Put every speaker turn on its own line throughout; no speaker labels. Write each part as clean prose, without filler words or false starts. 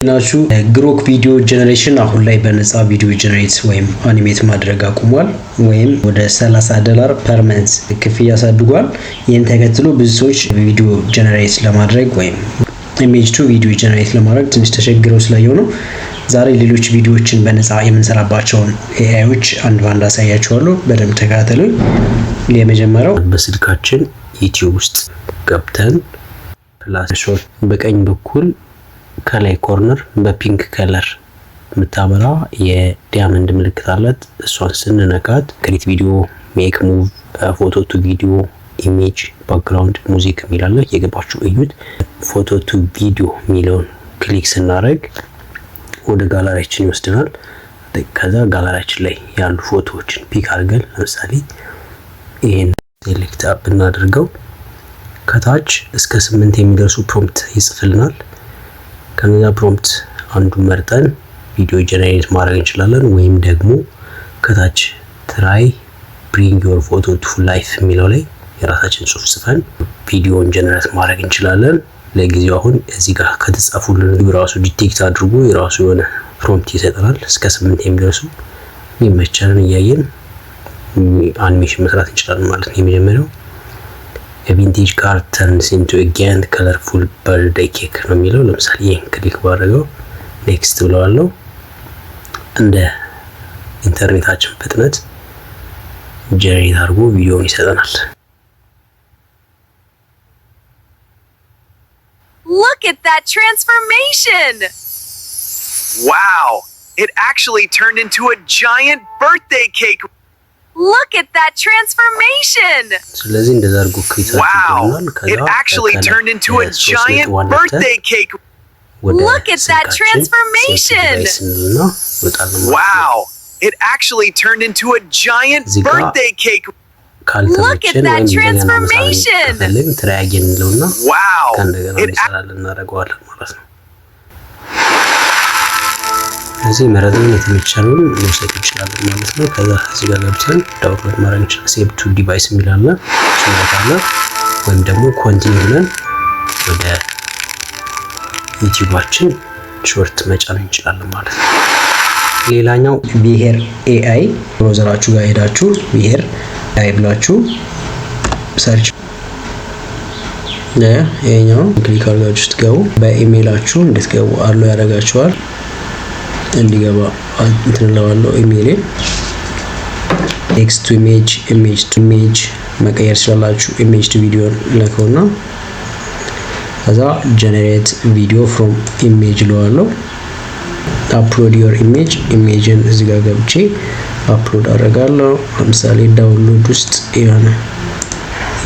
ናችሁ። Grok video generation አሁን ላይ በነፃ ቪዲዮ generate ወይም animate ማድረግ አቁሟል፣ ወይም ወደ 30 ዶላር per month ክፍያ አሳድጓል። ይህን ተከትሎ ብዙ ሰዎች ቪዲዮ generate ለማድረግ ወይም image to video generate ለማድረግ ትንሽ ተቸግረው ስላየው ነው። ዛሬ ሌሎች ቪዲዮዎችን በነፃ የምንሰራባቸውን AI ዎች አንድ ባንድ አሳያችኋለሁ። በደንብ ተከታተሉኝ። የመጀመሪያው በስልካችን YouTube ውስጥ ገብተን plus short በቀኝ በኩል ከላይ corner በ pink color የምታበራ የ diamond ምልክት አላት። እሷን ስንነካት create video፣ make move፣ photo to video፣ image፣ background፣ music የሚላለ የገባችሁ እዩት። Photo to video የሚለውን click ስናደርግ ወደ ጋላሪያችን ይወስደናል። ከዛ ጋላሪያችን ላይ ያሉ ፎቶዎችን pick አድርገን ለምሳሌ ይሄን select ብናደርገው ከታች እስከ ስምንት የሚደርሱ prompt ይጽፍልናል። ከነዛ prompt አንዱ መርጠን ቪዲዮ generate ማድረግ እንችላለን። ወይም ደግሞ ከታች try bring your photo to life የሚለው ላይ የራሳችን ጽሁፍ ጽፈን ቪዲዮን generate ማድረግ እንችላለን። ለጊዜው አሁን እዚህ ጋር ከተጻፉልን ራሱ detect አድርጎ የራሱ የሆነ prompt ይሰጠናል። እስከ ስምንት የሚደርሱ የሚመቸንን እያየን አኒሜሽን መስራት እንችላለን ማለት ነው። የመጀመሪያው "A vintage car turns into a giant colorful birthday cake" ነው የሚለው። ለምሳሌ ይህን click ባደረገው next ብለዋለሁ። እንደ ኢንተርኔታችን ፍጥነት generate አድርጎ ቪዲዮውን ይሰጠናል።
Look at that transformation!
Wow! It actually turned into a giant birthday cake.
Look at that transformation!
ስለዚህ እንደዛ አድርጎ create
Wow!
አድርጎልናል።
It actually turned into a giant birthday cake.
Look at that transformation!
ስንልና ይወጣል ማለት ነው።
Wow! It actually turned into a giant
እዚህ ጋር
birthday cake.
Look at
ካልተመቸን
that
ወይም እንደገና መሳል
transformation!
ከፈለግን try again እንለውና
Wow!
ከእንደገና
It
እንዲሰራልን እናደርገዋለን ማለት ነው። እዚህ መረጥን የተመቸንን መውሰድ እንችላለን ማለት ነው። ከዛ እዚህ ጋር ገብተን download ማድረግ እንችላለን። Save to device የሚል አለ፣ እሱን አለ ወይም ደግሞ continue ብለን ወደ YouTube ኣችን short መጫን እንችላለን ማለት ነው። ሌላኛው Veher AI፣ browser ኣችሁ ጋር ሄዳችሁ Veher AI ብላችሁ search፣ ይሄኛው click አድርጋችሁ ስትገቡ በኢሜይላችሁ እንድትገቡ allow ያደርጋችኋል። እንዲገባ እንትን እለዋለሁ። ኢሜይሌን text to image፣ image to image መቀየር ትችላላችሁ። Image to video ለከውና ከዛ generate video from image እለዋለሁ። Upload your image፣ image ን እዚህ ጋር ገብቼ upload አደርጋለሁ። ለምሳሌ download ውስጥ የሆነ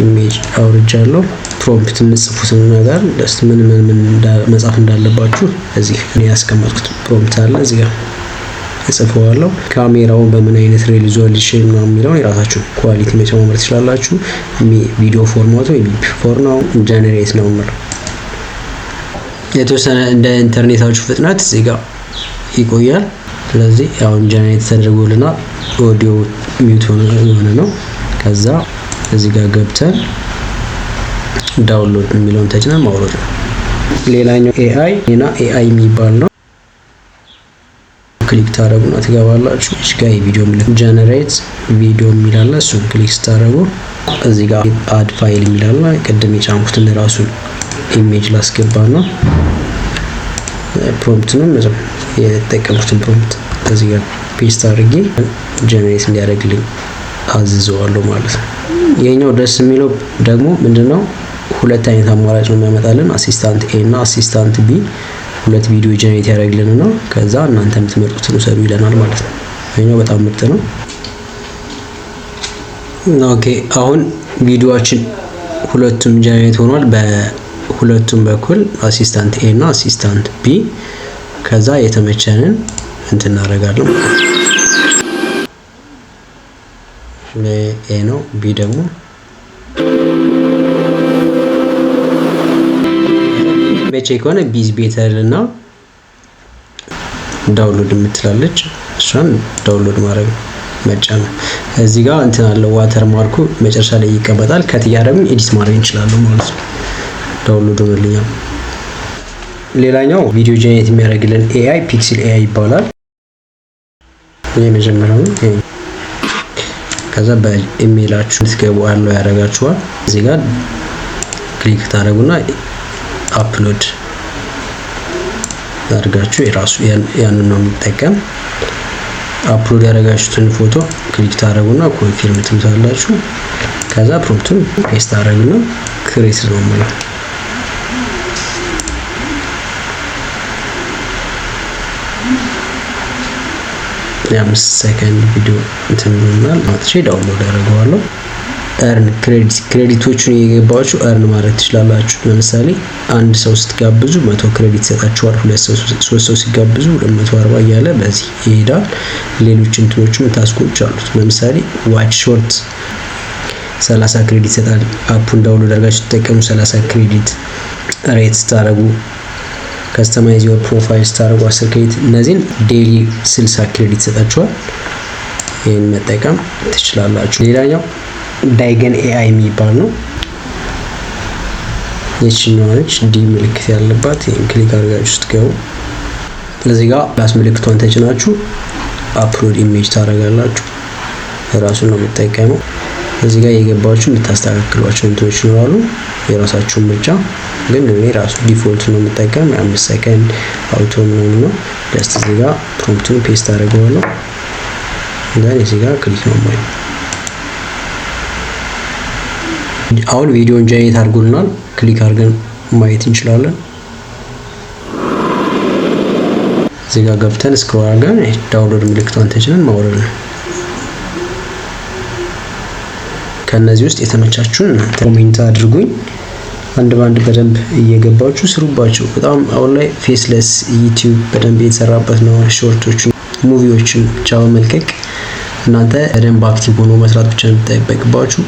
image አውርጃለሁ። Prompt የምጽፉትን ነገር ደስ ምን ምን ምን መጻፍ እንዳለባችሁ እዚህ እኔ ያስቀመጥኩት prompt አለ፣ እዚህ ጋር እጽፈዋለሁ። ካሜራውን በምን አይነት resolution ነው የሚለውን የራሳችሁ quality መጨማመር ትችላላችሁ። ቪዲዮ format ኡ MP4 ነው። Generate ነው የምለው። የተወሰነ እንደ ኢንተርኔታችሁ ፍጥነት እዚህ ጋር ይቆያል። ስለዚህ አሁን generate ተደርጎልናል። Audio mute የሆነ ነው። ከዛ እዚህ ጋር ገብተን download የሚለውን ተጭነን ማውረድ ነው። ሌላኛው AI ና AI የሚባል ነው። Click ታደረጉና ትገባላችሁ። እዚህ ጋር የቪዲዮ ምልክት generate video የሚል አለ። እሱን click ስታደረጉ እዚህ ጋር add file የሚል አለ። ቅድም የጫንኩትን ራሱን image ላስገባ ነው። Prompt ነው የተጠቀምኩትን prompt እዚህ ጋር paste አድርጌ generate እንዲያደርግልኝ አዝዘዋለሁ ማለት ነው። ይሄኛው ደስ የሚለው ደግሞ ምንድነው? ሁለት አይነት አማራጭ ነው የሚያመጣልን፣ assistant A እና assistant B። ሁለት ቪዲዮ generate ያደርግልን ነው። ከዛ እናንተ የምትመርጡትን ውሰዱ ይለናል ማለት ነው። ይሄኛው በጣም ምርጥ ነው። Okay፣ አሁን ቪዲዮአችን ሁለቱም generate ሆኗል። በሁለቱም በኩል assistant A እና assistant B። ከዛ የተመቸንን እንትን እናደርጋለን ማለት ነው። A ነው፣ B ደግሞ መቼ ከሆነ B is better እና download የምትላለች፣ እሷን download ማድረግ መጫን ነው። እዚህ ጋር እንትን አለው፣ watermark ኡ መጨረሻ ላይ ይቀመጣል። Cut እያደረግን edit ማድረግ እንችላለን ማለት ነው። Download ሆኖልኛል። ሌላኛው ቪዲዮ generate የሚያደርግልን AI Pixel AI ይባላል። ይህ መጀመሪያው ነው። ከዛ በኢሜይላችሁ እንድትገቡ allow ያደርጋችኋል። እዚህ ጋር click ታደርጉና upload አድርጋችሁ የራሱ ያንን ነው የሚጠቀም። Upload ያደረጋችሁትን ፎቶ click ታደርጉና confirm ትሉታላችሁ። ከዛ prompt ኡን paste ታደርጉና create ነው የምለው። የ5 ሰከንድ ቪዲዮ እንትን ብሎናል። አውጥቼ download አደርገዋለሁ። Earn credit፣ credit ኦቹን እየገባችሁ earn ማድረግ ትችላላችሁ። ለምሳሌ አንድ ሰው ስትጋብዙ 100 credit ይሰጣችኋል። ሁለት ሰው፣ ሶስት ሰው ሲጋብዙ 240 እያለ በዚህ ይሄዳል። ሌሎች እንትኖችም task ኦች አሉት። ለምሳሌ watch short 30 credit ይሰጣል። App ኡን download አድርጋችሁ ስትጠቀሙ 30 credit፣ rate ስታደርጉ፣ customize your profile ስታደርጉ 10 credit፣ እነዚህን daily 60 credit ይሰጣችኋል። ይህን መጠቀም ትችላላችሁ። ሌላኛው Digen AI የሚባል ነው። ይችኛዋ ነች D ምልክት ያለባት። ይህን click አድርጋችሁ ስትገቡ እዚህ ጋር plus ምልክቷን ተጭናችሁ upload image ታደርጋላችሁ። ራሱን ነው የምጠቀመው። እዚህ ጋር የገባችሁ የምታስተካክሏቸው እንትኖች ይኖራሉ። የራሳችሁን ምርጫ፣ ግን እኔ ራሱ default ነው የምጠቀም። የ5 ሰከንድ auto ምናምን ነው። Just እዚህ ጋር prompt ኡን paste አደርገዋለሁ። Then እዚህ ጋር click ነው የማየው። አሁን ቪዲዮን generate አድርጎልናል። Click አድርገን ማየት እንችላለን። እዚህ ጋር ገብተን scroll አድርገን download ምልክቷን ተጭነን ማውረድ ነው። ከእነዚህ ውስጥ የተመቻችሁን እናንተ comment አድርጉኝ። አንድ በአንድ በደንብ እየገባችሁ ስሩባቸው። በጣም አሁን ላይ faceless YouTube በደንብ የተሰራበት ነው። Short ኦችን፣ movie ዎችን ብቻ በመልቀቅ እናንተ በደንብ active ሆኖ መስራት ብቻ ነው የሚጠበቅባችሁ።